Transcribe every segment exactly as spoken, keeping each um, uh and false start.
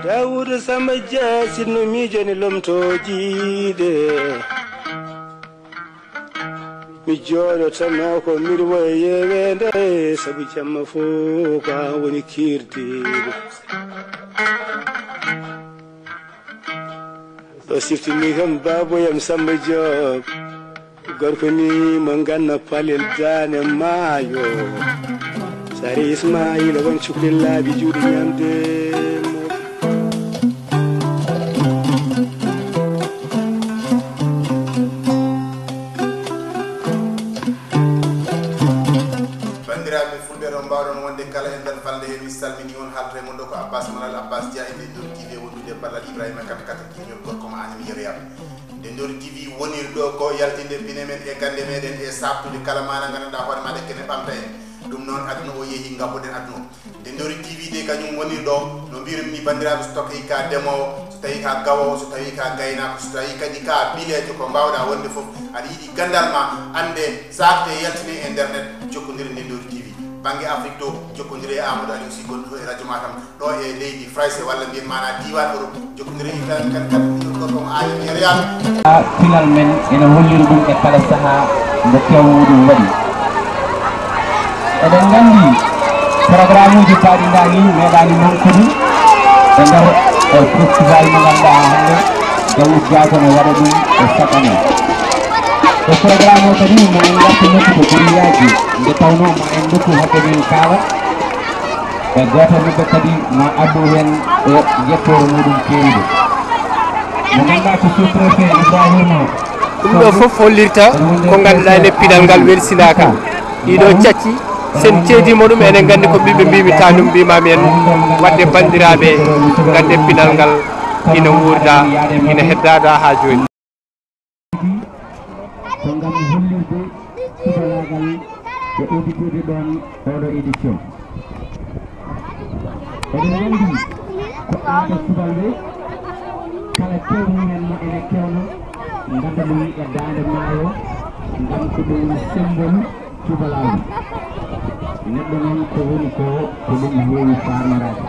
Daawuda Samba Dia, sinno miijani lomtoojiiɗe. Mi jooɗotanoo ko miɗo woya yeweende, sabu jamma fof ko an woni kiirdiiɗo. O siftini kam baaboyam Samba Diop. Gorko ni mo ganna palel daane maayo. Sare Ismaila won cukalel laabi juuɗe ñamde. Bandiraɓe fulɓe, ɗo mbawɗon wonde kala e nder falnde he, mi salmini on, haalto e mon ɗo ko Abbas Malal Abbas Dia e Ndendoori T V, wondude e ballal Ibrahima Kane, kata kiñol gorko mo Anemi Yeroyam. Ndendoori T V woniri ɗo ko yaltinde pine men e gannde meɗen e saabtude kala mana gandanɗa hoore maɗa kene ɓamta en. Ɗum noon aduna o yeehi, ngabboɗen aduna o. Ndendoori T V de kañum woniri ɗo, no mbirum ni bandiraɓe, so tawi ka demowo, so tawi ka gawowo, so tawi ka gaynako, so tawi kadi ka bilejo, ko mbawɗa wonde fof, aɗa yiɗi gandal ma ande, saakte, yaltine e internet, jokkondire Ndendoori T V. Banggue Afrique to, jokkondire e Amadou Aliou Sy gonɗo ɗo e radio Matam. Ɗo e leydi Frayse walla mbiyen mana diwan Europe, jokkondire Ibrahima Kane, kadi ɗum gorko mo Aali Yeriyaɓe. Pinal men ene holliri ɗum e kala saha nde kew muɗum waɗi. Eɗen nganndi programme uji paɗinɗa ni meeɗani mankude e nder, e festival mo ngannduɗaa hannde Dawud Diago ne waɗa ɗum e chaque année. E programme o kadi ma en ngartu nokku to Guriyaji, nde tawnoo ma en ndokku hakke men kaala. E gooto e maɓɓe kadi ma addu heen e yettoore muɗum keeriɗo. Mo ngannduɗaa ko sous-préfet Ibrahima. Ɗum ɗo fof hollirta ko ngannduɗaa nde pinal ngal welsindaaka. Ɗiɗo cacci, sen ceedimo ɗum, enen nganndi ko ɓiɓɓe mbimi, tanum mbimami en. Wadde banndiraaɓe, ngannden pinal ngal ina wuurda, ina heddaada haa jooni. Ko ngam hollirde cubalaagal e udditirde ɗoon oɗo édition. Eɗen nganndi ko aada subalɓe, kala kew mumen mo ene kewno, ngannda ɗum e daande maayo, ngam ko ɗum symbole cubalaagu. Neɗɗo noon ko woni ko, ko ɗum heewi faamiraade.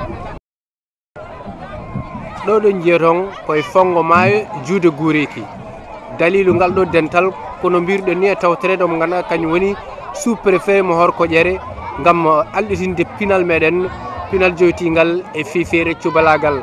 Ɗo ɗo njiyaton koye fonngo maayo, juude guureeki. Daliilu ngal ɗo dental, kono mbirɗen ni e tawtoreede mo ngannduɗaa kañum woni sous-préfet mo Horkoƴere, ngam alɗitinde pinal meɗen, pinal joytiingal e fiifeere cubalaagal.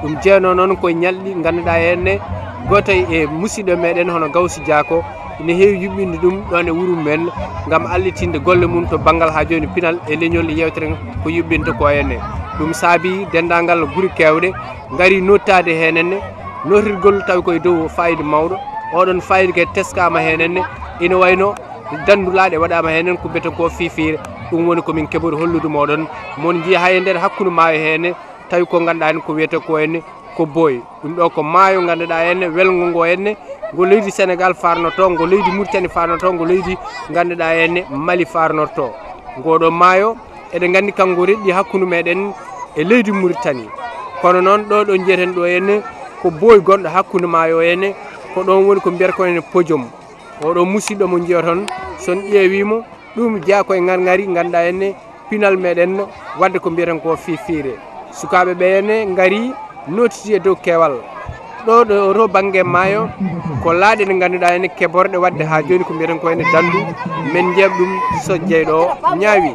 Ɗum jeyno noon koye ñalɗi ngannduɗaa henne gooto e musiɗɗo meɗen hono Gawsu Diako, ina heewi yuɓɓinde ɗum ɗoon e wuro men ngam allitinde golle mum to banngal haa jooni pinal e leñol e yewtere ko yuɓɓinta ko henne. Ɗum saabi denndaangal gure keewɗe ngari nottaade heen henne, nootirgol tawi koye dow fayida mawɗo. Oɗon fayida kadi teskaama heen henne, ina wayno danndulaaɗe waɗaama heen henne ko mbiyeten ko fiifiire. Ɗum woni ko min keɓori hollude mooɗon. Mon njiya hay e nder hakkunde maayo heen, tawi ko ngannduɗaa heen ko wiyetee ko henne ko Boy. Ɗum ɗo ko maayo ngannduɗaa henne welngo ngo henne, ngo leydi Senegal farnoto, ngo leydi Mauritanie farnoto, ngo leydi ngannduɗaa henne Mali farnoto. Ngo ɗo maayo, eɗen nganndi kanko reɗɗi hakkunde meɗen e leydi Mauritanie. Kono noon ɗo ɗo njiyeten ɗo henne ko Boy gonɗo hakkunde maayo henne, ko ɗon woni ko mbiyata ko henne Podium. Oɗo musiɗɗo mo njiyaton, so on ƴeewimo, ɗum jeyaa koye ngarngari ngannduɗaa henne pinal meɗen waɗde ko mbiyeten ko fiifiire. Sukaaɓe ɓe henne ngari nootiti e dow keewal. Ɗo ɗo to bannge maayo ko laaɗe ɗe ngannduɗaa henne keborɗe waɗde haa jooni ko mbiyeten ko henne danndu. Men njeeɓ ɗum so jeyɗo ñaawi.